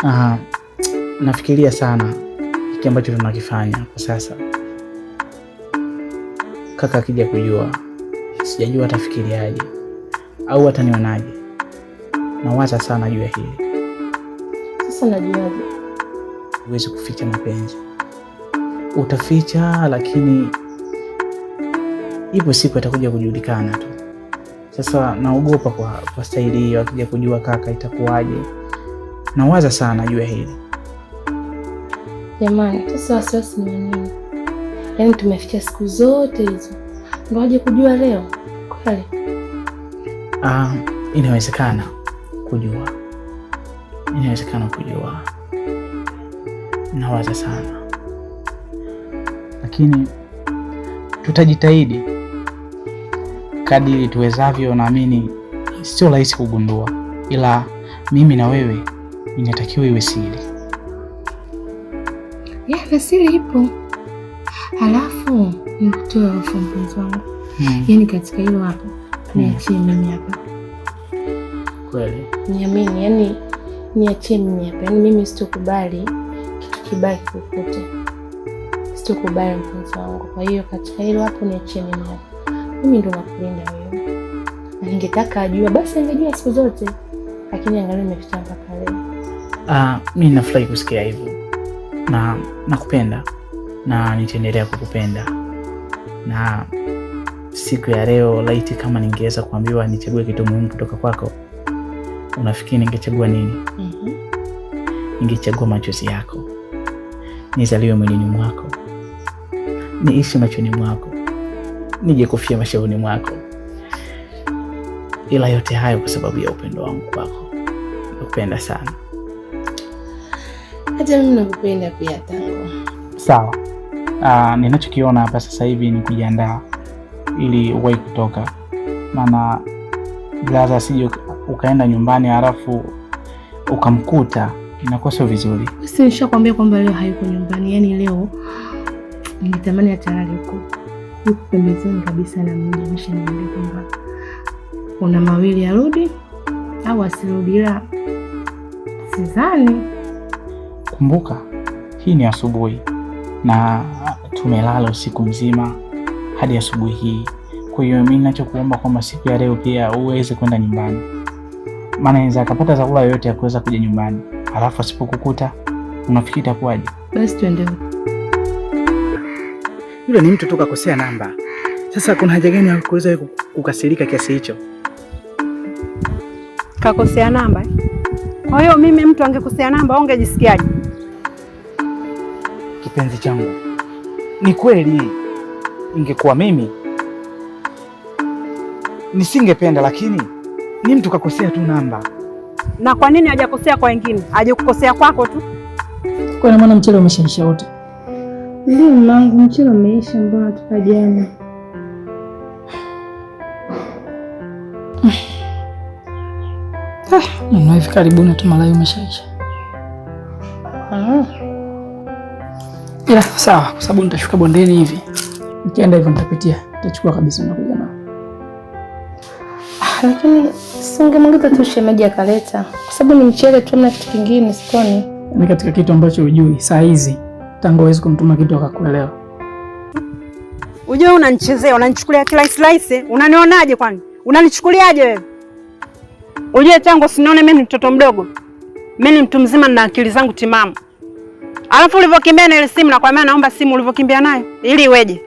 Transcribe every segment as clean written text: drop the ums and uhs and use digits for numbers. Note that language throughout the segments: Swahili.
Ah, nafikiria sana hiki ambacho tunakifanya kwa sasa. Kaka akija kujua, sijajua atafikiriaje au atanionaje. Nawaza sana juu ya hili. Sasa najuaje? Huwezi kuficha mapenzi, utaficha, lakini ipo siku atakuja kujulikana tu. Sasa naogopa kwa staili hiyo, akija kujua kaka itakuwaje? Nawaza sana juu ya hili. Jamani, sasa wasiwasi ni nini? Yaani tumeficha siku zote hizo ndo aje kujua leo kweli? Ah, inawezekana kujua, inawezekana kujua. Nawaza sana, lakini tutajitahidi kadiri tuwezavyo. Naamini sio rahisi kugundua, ila mimi na wewe inatakiwa iwe siri. Ya, na siri ipo. Halafu nikutoe hofu mpenzi wangu. Yaani katika hilo hapo niachie mimi hapa. Kweli? Niamini, yani niachie mimi hapa. Yaani mimi sitokubali kitu kibaya kikukute. Sitokubali mpenzi wangu. Kwa hiyo katika hilo hapo niachie mimi hapa. Mimi ndo nakulinda wewe. Na ningetaka ajua basi angejua siku zote. Lakini angalau nimeficha mpaka leo. Ah, mimi nafurahi kusikia hivyo. Na nakupenda na nitaendelea kukupenda. Na siku ya leo laiti kama ningeweza kuambiwa nichague kitu muhimu kutoka kwako, unafikiri ningechagua nini? Ningechagua machozi yako, nizaliwe mwilini mwako, niishi machoni mwako, nije kufia mashauri mwako. Ila yote hayo kwa sababu ya upendo wangu kwako. Nakupenda sana. Hata mimi nakupenda pia Tango. Sawa. Ninachokiona hapa sasa hivi ni kujiandaa ili uwahi kutoka, maana blaza asije ukaenda nyumbani halafu ukamkuta, inakuwa sio vizuri. Si nishakwambia kwamba leo hayuko nyumbani. Yaani leo ningetamani hata alale huko. Yuko pembezoni kabisa na mji, ameshaniambia kwamba kuna mawili, arudi au asirudi, ila sidhani. Kumbuka hii ni asubuhi na tumelala usiku mzima hadi asubuhi hii. Kwa hiyo mimi ninachokuomba kwamba siku ya leo pia uweze kwenda nyumbani, maana inaweza akapata chakula yoyote ya kuweza kuja nyumbani, halafu asipokukuta unafikiri itakuwaje? Basi tuende. Yule ni mtu tu kakosea namba. Sasa kuna haja gani ya kuweza kukasirika kiasi hicho? Kakosea namba eh? Kwa hiyo mimi mtu angekosea namba ungejisikiaje? Kipenzi changu, ni kweli ingekuwa mimi nisingependa, lakini ni mtu kakosea tu namba. Na kwa nini hajakosea kwa wengine, aje kukosea kwako tu? Kwa maana mchele umeshaisha wote? Ndio mamangu, mchele umeisha, mbona toka jana. Ah, hivi karibuni tu malai umeshaisha. Ila sawa, kwa sababu nitashuka bondeni hivi. Nikienda hivyo nitapitia, nitachukua kabisa nakuja nao. Lakini singemwagiza tu shemeji akaleta, kwa sababu ni mchele tu, hamna kitu kingine sokoni. Ni katika kitu ambacho hujui saa hizi, tangu huwezi kumtuma kitu akakuelewa. Ujue unanichezea, unanichukulia kirahisi rahisi. Unanionaje kwani? Unanichukuliaje wewe? Ujue tangu usinione mimi ni mtoto mdogo. Mimi ni mtu mzima na akili zangu timamu. Alafu ulivyokimbia na ile simu, nakwambia naomba simu ulivyokimbia nayo ili iweje?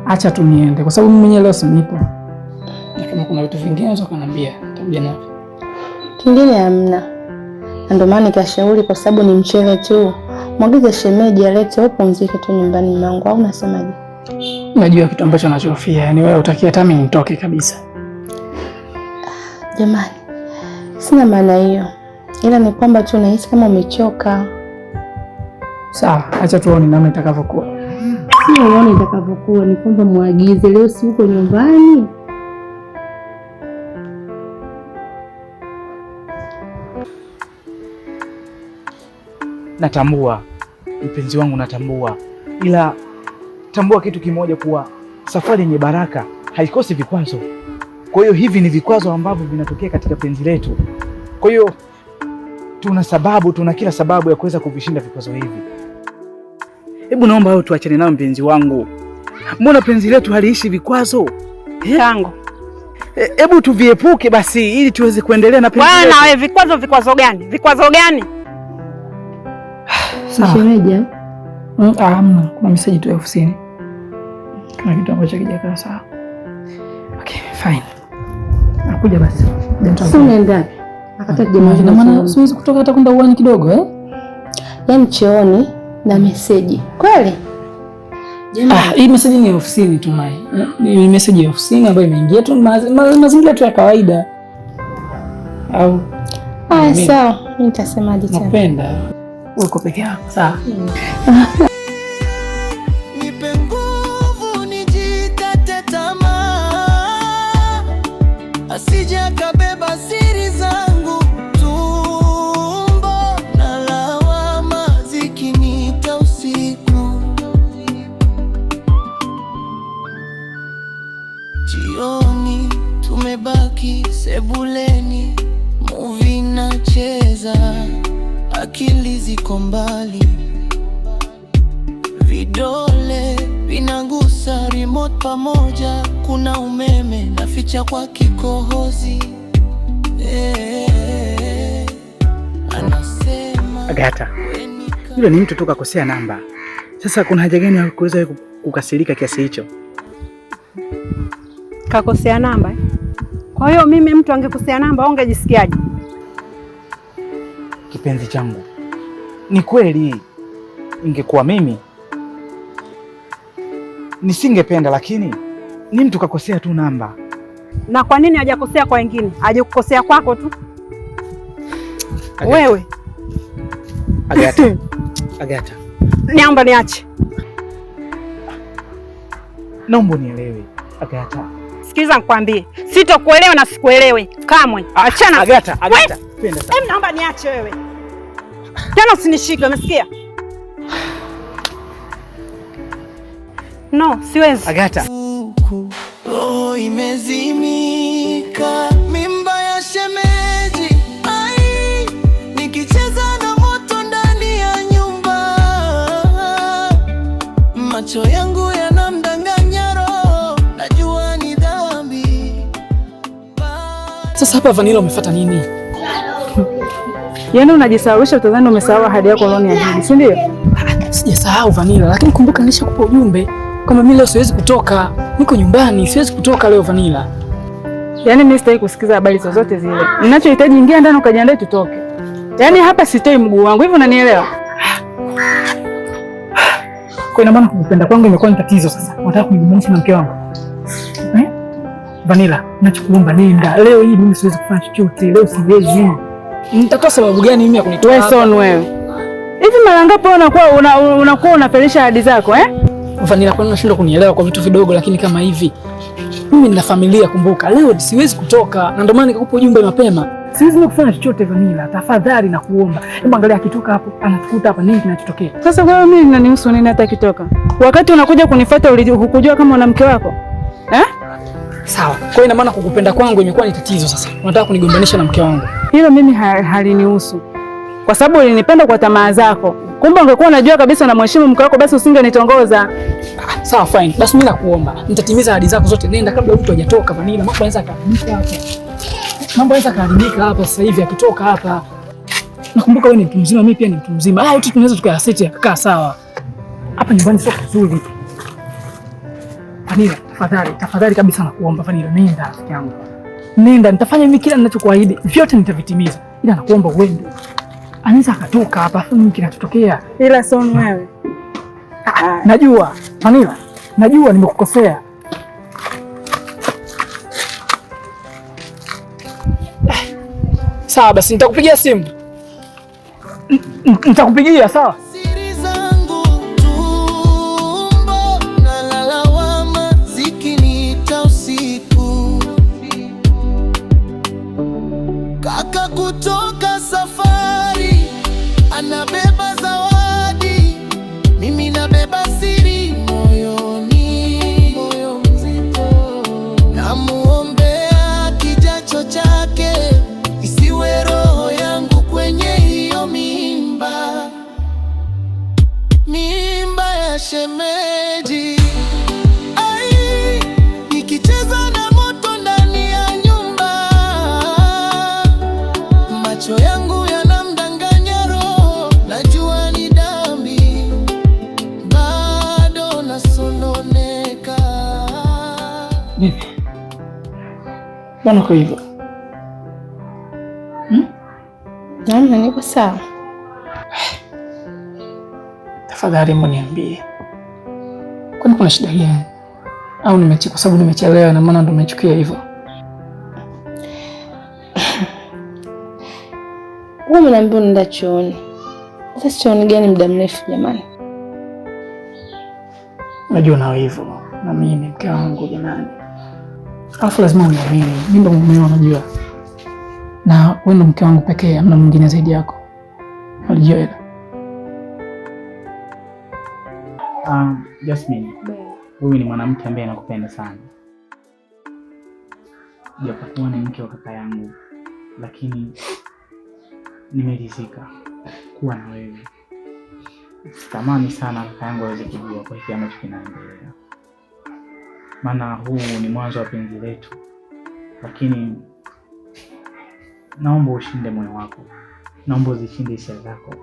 Acha tu niende kwa sababu mimi mwenyewe leo sinipo. Na kama kuna vitu vingine unaweza kuniambia, nitakuja navyo. Kingine hamna. Na ndio maana nikashauri kwa sababu ni mchele tu. Mwagize shemeji alete, upumzike tu nyumbani mwangu, au unasemaje? Unajua kitu ambacho nachofia, yani wewe utakia hata mimi nitoke kabisa. Jamani, sina maana hiyo, ila ni kwamba tu nahisi kama umechoka. Sawa, acha tuone namna itakavyokuwa. Sio uone itakavyokuwa, ni kwamba muagize leo, si uko nyumbani. Natambua mpenzi wangu, natambua, ila tambua kitu kimoja, kuwa safari yenye baraka haikosi vikwazo. Kwa hiyo hivi ni vikwazo ambavyo vinatokea katika penzi letu. Kwa hiyo Tuna sababu, tuna kila sababu ya kuweza kuvishinda vikwazo hivi. Hebu naomba wewe tuachane nayo mpenzi wangu. Mbona penzi letu haliishi vikwazo? Tango. Hebu tuviepuke basi ili tuweze kuendelea na penzi letu. Bwana wewe, vikwazo vikwazo gani? Vikwazo gani? Shemeji. Hamna, kuna message tu ya ofisini. Kuna kitu ambacho hakijakaa sawa. Okay, fine. Nakuja basi. Sasa unaenda wapi? Akataka jamaa. Ina maana siwezi kutoka hata kwenda uani kidogo eh? Yaani chooni na meseji. Kweli? Ah, hii message ni ofisini tu mai. Ni message ya ofisini ambayo imeingia tu mazingira tu ya kawaida. Au sawa, mimi nitasemaje tena? Nakupenda. Uko peke yako. Sawa. Nipe nguvu nijikate tamaa, asije akabeba siri zangu, tumbo na lawama zikiniita usiku. Jioni tumebaki sebuleni, movie nacheza, akili ziko mbali, vidole vinagusa remote pamoja, kuna umeme naficha kwa kikohozi. Anasema Agata, yule ni mtu tu kakosea namba. Sasa kuna haja gani ya kuweza kukasirika kiasi hicho? Kakosea namba eh? Kwa hiyo mimi mtu angekosea namba ungejisikiaje? Kipenzi changu, ni kweli ingekuwa mimi nisingependa, lakini ni mtu kakosea tu namba. Na kwa nini hajakosea kwa wengine? Hajakukosea kwako tu. Agata. Wewe. Agata. Agata. Niomba niache. Naomba unielewe, Agata. Sikiliza nikwambie, sitokuelewa na sikuelewe kamwe. Achana. Agata, Agata. Twende sasa. Hebu naomba niache wewe. Tena usinishike, umesikia? No, siwezi. Agata. Roho imezimika, mimba ya shemeji. Ai, nikicheza na moto ndani ya nyumba. Macho yangu yanamdanganya roho, najua ni dhambi. Sasa hapa Vanilla umefuata nini? Yaani unajisahaulisha utadhani umesahau ahadi yako ulioniahidi, si ndio? Sijasahau Vanilla, lakini kumbuka nilishakupa ujumbe kwamba mimi leo siwezi kutoka, niko nyumbani, siwezi kutoka leo Vanilla. Yaani mimi sitaki kusikiza habari zozote zile. Ninachohitaji, ingia ndani ukajiandae tutoke. Yaani hapa sitoi mguu wangu, hivi unanielewa? Kwa ina maana kukupenda kwangu imekuwa ni tatizo sasa. Unataka kunigombanisha na mke wangu? Eh? Vanilla, ninachokuomba nenda. Leo hii mimi siwezi kufanya chochote, leo siwezi. Nitatoa sababu gani mimi ya kunitoa Wewe hapa? son wewe. Hivi mara ngapi unakuwa unafelisha ahadi zako eh? Vanilla, kwa nini unashindwa kunielewa kwa vitu vidogo lakini kama hivi? Mimi nina familia kumbuka. Leo siwezi kutoka na ndio maana nikakupa ujumbe mapema. Siwezi mimi kufanya chochote Vanilla, tafadhali nakuomba. Hebu angalia akitoka hapo, anatukuta hapa nini kinachotokea? Sasa kwa hiyo mimi inanihusu nini hata kitoka? Wakati unakuja kunifuata hukujua kama una mke wako? Eh? Sawa. Kwa hiyo ina maana kukupenda kwangu imekuwa ni tatizo sasa. Unataka kunigombanisha na mke wangu. Hilo mimi halinihusu. Kwa sababu ulinipenda kwa tamaa zako. Kumbe ungekuwa unajua kabisa unamheshimu mke wako basi usingenitongoza. Ah, sawa fine. Basi mimi nakuomba, nitatimiza ahadi zako zote. Nenda kabla mtu hajatoka Vanilla. Mambo yanaweza kuharibika hapa. Mambo yanaweza kuharibika hapa sasa hivi akitoka hapa. Nakumbuka wewe ni mtu mzima, mimi pia ni mtu mzima. Ah, yote tunaweza tukayaseti yakakaa sawa. Hapa nyumbani sio kuzuri. Vanilla, tafadhali, tafadhali kabisa nakuomba Vanilla, nenda rafiki yangu. Nenda, nitafanya mimi kila ninachokuahidi, vyote nitavitimiza. Ila nakuomba uende. Anaweza akatoka hapa, afu nini kinachotokea? Ila son wewe. Ah, najua Vanilla, najua nimekukosea. Sawa basi nitakupigia simu. Nitakupigia sawa? Siri zangu tumbo na lalawama zikiniita usiku. Kaka kutoka safari anabeba zawadi, mimi nabeba siri moyoni, moyo mzito. Namuombea kijacho chake, isiwe roho yangu kwenye hii Mbona uko hivyo? Namna niko sawa. Tafadhali hebu niambie, kwani kuna shida gani? Au kwa sababu nimechelewa na maana ndo umechukia hivyo? Wewe umeniambia unaenda chooni. Sasa chooni gani muda mrefu jamani? Unajua nao hivyo na mimi mke wangu jamani. Alafu lazima uniamini, mimi ndo mumeo unajua. Na wewe ndo mke wangu pekee, hamna mwingine zaidi yako. Unajua hilo. Jasmine, wewe ni mwanamke ambaye nakupenda sana, japokuwa ni mke wa kaka yangu, lakini nimeridhika kuwa na wewe. Sitamani sana kaka yangu aweze kujua kwa hiki ambacho kinaendelea, maana huu ni mwanzo wa penzi letu, lakini naomba ushinde moyo wako, naomba uzishinde hisia zako,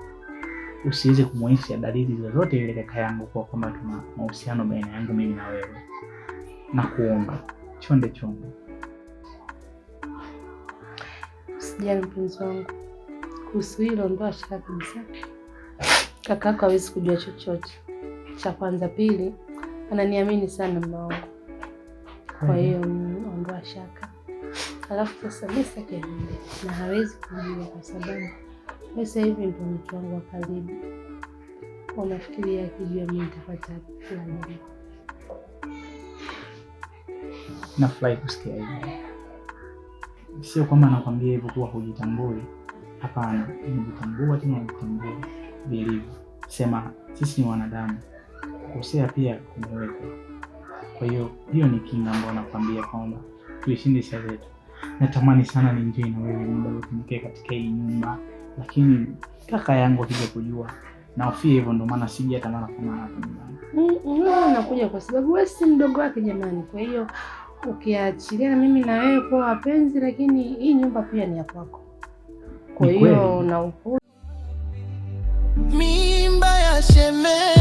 usiweze kumwonyesha dalili zozote ile kaka yangu kwa kwamba tuna mahusiano baina yangu mimi na wewe. Nakuomba chonde chonde. Usijali mpenzi wangu, kuhusu hilo ondoa shaka kabisa. Kaka yako hawezi kujua chochote. Cha kwanza, pili, ananiamini sana mume wangu, kwa hiyo ondoa shaka. Alafu sasa mimi sitaki aende na hawezi kujua kwa sababu mimi sasa hivi ndio mtu wangu wa karibu. Unafikiria akijua mimi nitapata lawama? Nafurahi kusikia hivyo. Sio kwamba nakwambia hivyo kuwa hujitambui. Hapana, nimejitambua tena najitambua vilivyo. Sema sisi ni wanadamu, kukosea pia kumewekwa. Kwa hiyo hiyo ni kinga ambayo nakwambia kwamba tuishinde hisia zetu. Natamani sana nienjoy na wewe muda wote nikae katika hii nyumba, lakini kaka yangu akija kujua nahofia hivyo, ndio maana siji hata mara kwa mara hapa nyumbani. Wewe unakuja kwa sababu wewe si mdogo wake jamani. Kwa hiyo ukiachilia na mimi na wewe kuwa wapenzi, lakini hii nyumba pia ni ya kwako. Kwa Ni hiyo kweli. na uhuru Mimba ya shemeji.